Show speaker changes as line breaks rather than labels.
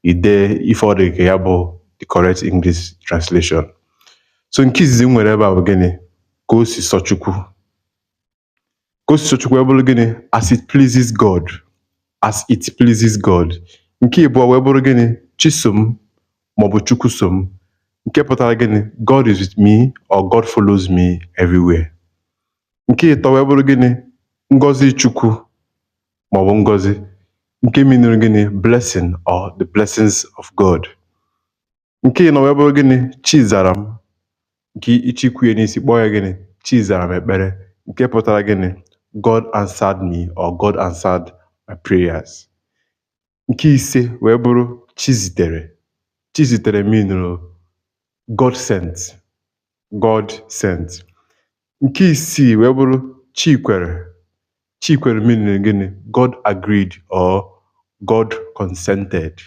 I dee ife ọ dị ka ya bụ the correct English translation. So nke izizi m nwere ebe a bụ gịnị? Ka o si sọ Chukwu. Ka o si sọ Chukwu wee bụrụ gịnị? As it pleases God. As it pleases God. Nke ịbụọ wee bụrụ gịnị? Chisom maọbụ Chukwu so m. Nke pụtara gịnị? God is with me or God follows me everywhere. Nke ịtọ wee bụrụ gịnị? Ngọzi Chukwu maọbụ ngọzi. Nke meanụrụ gịnị? Blessing or the blessings of God. Nke ịnọ wee bụrụ gịnị? Chi zara m. Nke ịchịkwu ya n'isi kpọọ ya gịnị? Chi zara m ekpere. Nke pụtara gịnị? God answered me or God answered my prayers. Nke ise wee bụrụ Chi zitere. Chi zitere meanụrụ God sent. God sent. Nke isii wee bụrụ Chi kwere. Chi kwere meaning gịnị? God agreed or God consented.